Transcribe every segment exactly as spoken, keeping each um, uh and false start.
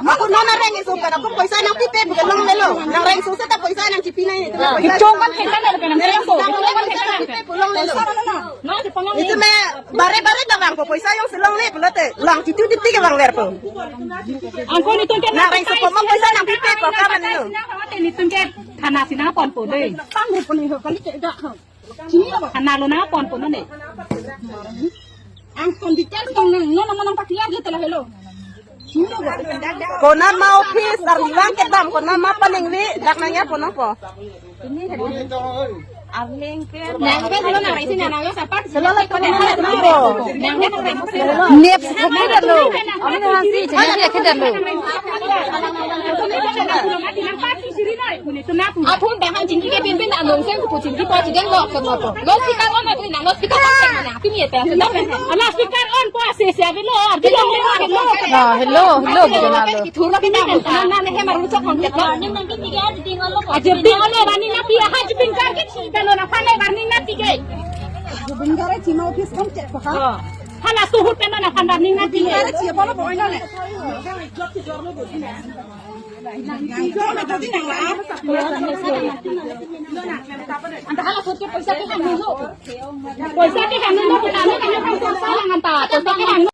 Ako non areng iso kan, ako poisa nangpipe pu longlelo. Nangrengso seta poisa nangchipi nai. Ichong kan thengkan lo kan, nangpipe pu longlelo. Isi me bare bare dawang ko poisa jongsi longle pulote lang chitu chitu ke vangverpo. Angko netum ke nangrengso komat poisa nangpipe ko kaman lo. Netum ke thana si nangponpo dei. Pangrup ni ho kali ke dak ho. Chini lo. Thana lo nangponpo non ne. Angkon details tong nang, non non nangpakliar ke tela helo. Chini lo. Konat ma office arni vang kedam, konat ma paningri, dak nangjapo nangpo. Nang ke lo nang resi nang nang yo sapat. Selalu paling nang lo. Nang ke nang resi. Nep sekedar lo. Amin hansi, jadi sekedar lo. Apun dah han chingki ke pimpin anong sen kupu chingki pa chideng lo ke ngopo. Lo speaker on na tu na, lo speaker on na. Kini ya ta. Ala speaker on ko ase se avelo. Ardi longle avelo. Ah, hello, hello, gitu na lo. Thurna pina na na he maru chok hong ket lo. Ajir ding alo bani na pi ha jibin kar ke si kan lo na phane bani na pi ke. Jibin kar si ma office kan check pa. Hala suhut kan na phan bani na pi ke. Jibin kar si pa lo boy na le. Anta hala sutke poisa ke hanu lo. Poisa ke hanu lo, poisa ke hanu lo, poisa ke hanu lo.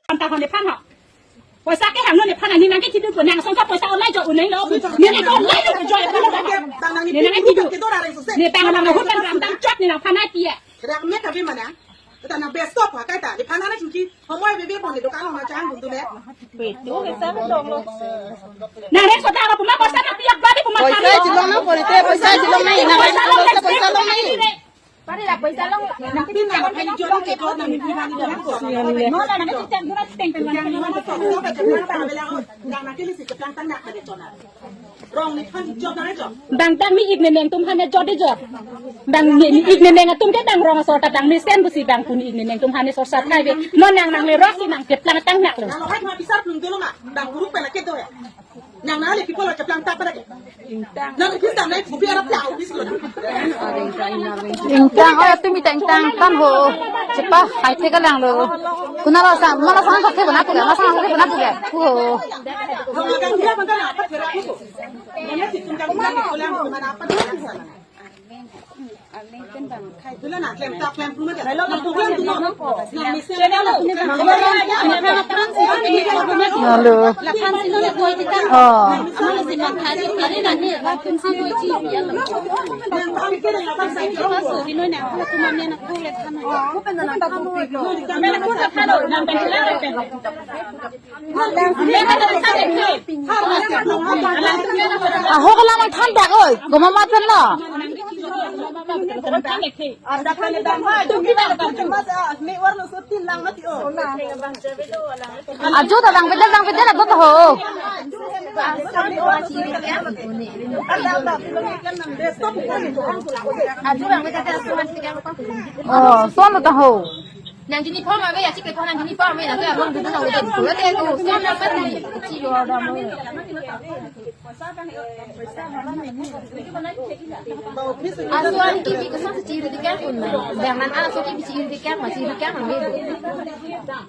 Anta hone phan ha. Poisa ke hanu ne phan ani nang ke chidu ko nang songsa poisa online jo uneng lo. Ne ne ko online lo jo. Ne nang ke chidu. Ne tang nang hut kan ram tang chot ne nang phan ai tia. Rak me kabi mana? Kita nang best of ha kaita. Di phan ana chingki. Homoi bebe pon di dokan ma chang buntu ne. Wait, do ke sa dong lo. Nang reng sota aro puma poisa na piak badi puma. Poisa chilong na pon te, poisa chilong na ina. Poisa long na. Pari la poisa long. Nang tin na kan jor ke ko nang ni phan ni jor ko. No na na tin jor tin pen. Yang ni mana so so ka jor ta bela ko. Nang na ke ni si ke tang tang na ka de tona. Rong ni phan jor na jor. Bang tang ni ik ne neng tum hane jor de jor. Bang ni ik ne neng atum ke bang rong asor ta bang ni sen busi bang pun ik ne neng tum hane sor sat kai be. Non nang nang le rok si nang keplang tang nak lo. Nang lo hai ma bisar pun dulu ma. Bang guru pela ke do ya. Nang na le people keplang tang pada ke. Nang le bisa na kopi arap ya office lo. Ingtang, oh, tumi ta ingtang kan ho. Cepat hai thek lang lo. Kuna lo sa, mana sa thek bana tu, mana sa thek bana tu. Ho. Hello. Oh. Ahok alam than dak oi, goma mat pen lo. Ajo ta dang bedel, dang bedel, ajo ta ho. Oh, son ta ho. Nang jini phone ave ya, chikle phone nang jini phone ave, nang ke abang dudu nang udah dudu, ate ko, siapa nang pati, kecil lo ada mau. Aso an ke bi kesan si chiri tiga pun na, jangan aso ke bi chiri tiga, masih tiga, masih tiga.